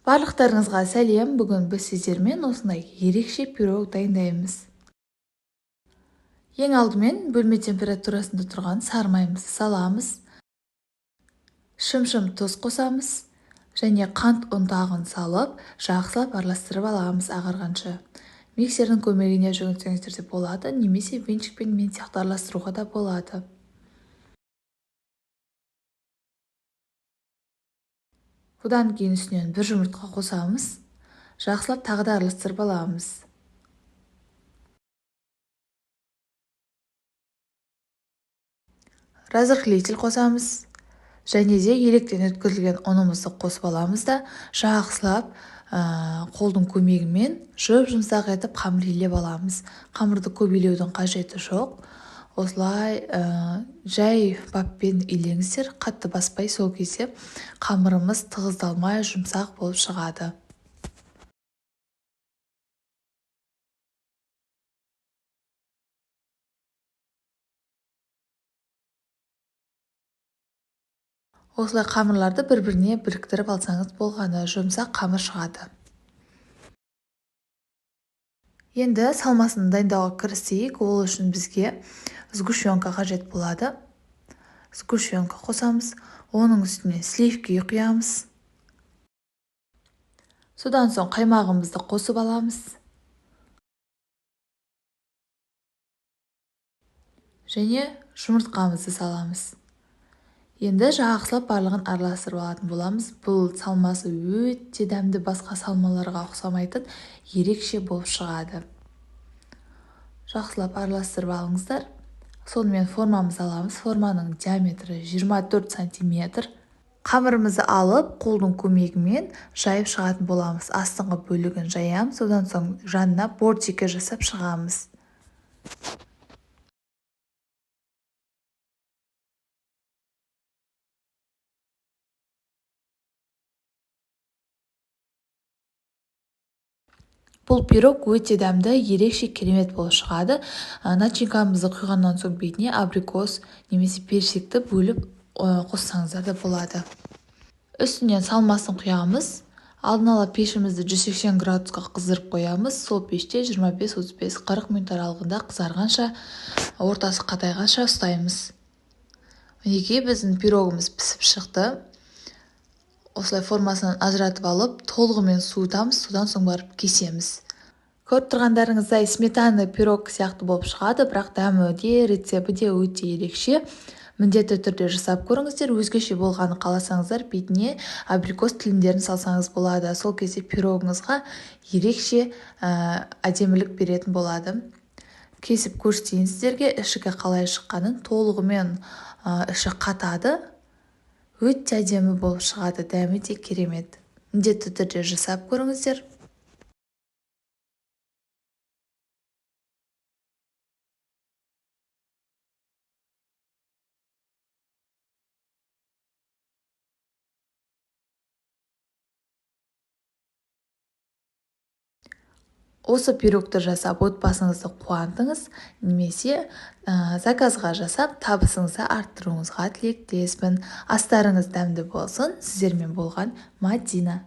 Барлықтарыңызға сәлем! Бүгін біз сіздермен осындай ерекше пирог дайындаймыз. Ең алдымен бөлме температурасында тұрған сары майымызды саламыз. Шымшым тұз қосамыз және қант ұнтағын салып, жақсылап араластырып аламыз ағарғанша. Миксердің көмегіне жүгінсеңіздер де болады, немесе венчикпен мен сияқты араластыруға да болады. Бұдан кейін үстінен бір жұмыртқа қосамыз. Жақсылап тағы да араластырып аламыз. Разрыхлитель қосамыз. Және де електен өткізілген ұнымызды қосып аламыз да, жақсылап қолдың көмегімен жұп-жұмсақ етіп қамыр илеп аламыз. Қамырды көп илеудің қажеті жоқ. Осылай жай баппен илеңіздер, қатты баспай, сол кезде қамырымыз тығыздалмай жұмсақ болып шығады. Осылай қамырларды бір-біріне біріктіріп алсаңыз болғаны, жұмсақ қамыр шығады. Енді салмасын дайындауға кірісейік. Ол үшін бізге сгущенка қажет болады. Сгущенка қосамыз. Оның үстіне сливки құямыз. Содан соң қаймағымызды қосып аламыз. Және жұмыртқамызды саламыз. Енді жақсылап барлығын араластырып алатын боламыз. Бұл салмасы өте дәмді, басқа салмаларға ұқсамайтын ерекше болып шығады. Жақсылап араластырып алыңыздар. Сонымен формамызды аламыз. Форманың диаметрі 24 сантиметр. Қамырымызды алып, қолдың көмегімен жайып шығатын боламыз. Астыңғы бөлігін жаямыз, содан соң жанына бортики жасап шығамыз. Бұл пирог өте дәмді, ерекше керемет болып шығады. Начинкамызды құйғаннан соң бетіне абрикос немесе персикті бөліп қоссаңыздар да болады. Үстінен салмасын құямыз. Алдын ала пешімізді 180 градусқа қыздырып қоямыз. Сол пеште 25, 35, 40 минут аралығында қызарғанша, ортасы қатайғанша ұстаймыз. Мінекей біздің пирогымыз пісіп шықты. Осылай формасынан ажыратып алып, толығымен суытамыз, содан соң барып кесеміз. Көріп тұрғандарыңыздай сметана пирог сияқты болып шығады, бірақ дәмі де, рецепті де өте ерекше. Міндетті түрде жасап көріңіздер. Өзгеше болғанын қаласаңыздар, бетіне абрикос тілімдерін салсаңыз болады. Сол кезде пирогыңызға ерекше әдемілік беретін болады. Кесіп көрсетейін сіздерге ішігі қалай шыққанын. Толығымен іші қатады. Өте әдемі болып шығады, дәмі де керемет. Міндетті түрде жасап көріңіздер. Осы пирогты жасап отбасыңызды қуантыңыз, немесе заказға жасап табысыңызды арттыруыңызға тілектеспін. Астарыңыз дәмді болсын. Сіздермен болған Мадина.